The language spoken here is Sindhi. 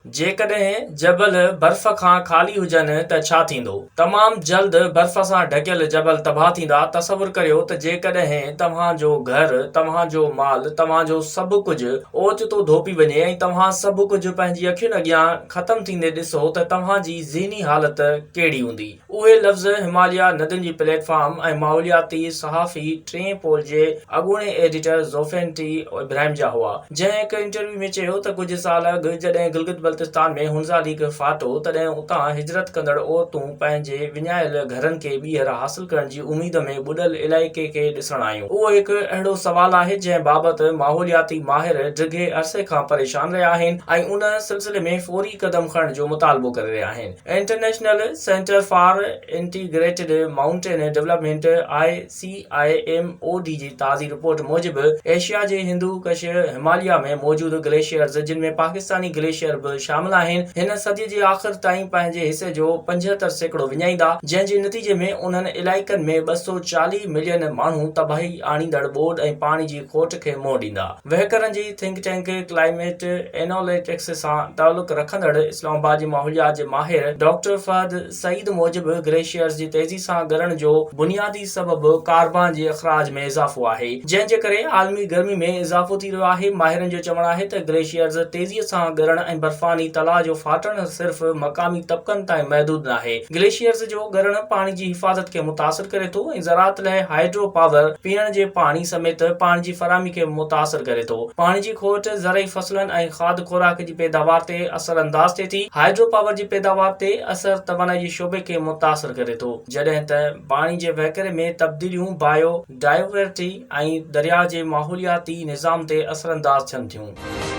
جيڪڏهن جبل برف کان خالي هجن ته ڇا ٿيندو؟ تمام جلد برف سان ڍڪيل جبل تباهه ٿيندا. تصور ڪريو ته جيڪڏهن توهان جو گهر، توهان جو مال، توهان جو سڀ ڪجهه اوچتو ڌوپي وڃي ۽ توهان سڀ ڪجهه پنهنجي اکين اڳيان ختم ٿيندي ڏسو ته توهان جي ذهني حالت ڪهڙي هوندي؟ اهي لفظ هماليه ندين جي پليٽ فارم ۽ ماحولياتي صحافي ٽئين پول جي اڳوڻي ايڊيٽر زوفين ٽي ابراهيم جا هئا، جنهن هڪ انٽرويو ۾ چيو ته ڪجهه سال اڳ جڏهن گلگت بلتستان ۾ هنزا ليڪ ڦاٽو تڏهن اتان هجرت ڪندڙ عورتون پنهنجي وڃايل گهرن کي ٻيهر حاصل ڪرڻ جي اميد ۾ ٻڏل علائقي کي ڏسڻ آيون. اهو هڪ اهڙو سوال آهي جنهن بابت ماحولياتي ماهر ڊگهي عرصي کان پريشان رهيا آهن ۽ ان سلسلي ۾ فوري قدم کڻڻ جو مطالبو ڪري رهيا آهن. International centre for integrated mountain development, I C I M O D, جي تازي رپورٽ موجب ايشيا جي هندو ڪش هماليه ۾ موجود گليشيئرز جن ۾ پاڪستاني گليشيئر به شامل آهن هن صدي جي آخر تائين پنهنجي حصي جو 75% وڃائيندا جنهن جي نتيجي ۾ انهن علائقن ۾ 240 ملين ماڻهو تباهي آڻيندڙ ٻوڏ ۽ پاڻي جي کوٽ کي منهن ڏيندا. وهڪرن جي ٿنڪ ٽينڪ ڪلائميٽ ايناليٽڪس سان تعلق رکندڙ اسلام آباد جي ماحوليات جي ماهر ڊاڪٽر فهد سعيد موجب گليشيئرز جي تيزي سان ڳرڻ جو بنيادي سبب ڪاربان جي اخراج ۾ اضافو آهي جنهن جي ڪري عالمي گرمي ۾ اضافو ٿي رهيو آهي. ماهرن جو چوڻ آهي ته گليشيئرز تيزي سان ڳرڻ ۽ برفاني تلاء جو ڦاٽڻ صرف مقامي طبقن تائين محدود ناهي. گليشيئرز جو ڳرڻ پاڻي جي حفاظت کي متاثر ڪري ٿو ۽ زراعت لاء هائيڊرو پاور، پيئڻ جي پاڻي سميت پاڻي جي فراهمي کي متاثر ڪري ٿو. پاڻي جي کوٽ زرعي فصلن ۽ کاڌ خوراڪ جي پيداوار تي اثرانداز ٿئي ٿي. هائيڊرو پاور جي پيداوار تي اثر توانائي جي شعبي کي متاثر ڪري ٿو، جڏهن ته پاڻي جي وهڪري ۾ تبديليون بايو ڊائيورسٽي ۽ درياء جي ماحولياتي نظام تي اثرانداز ٿين ٿيون.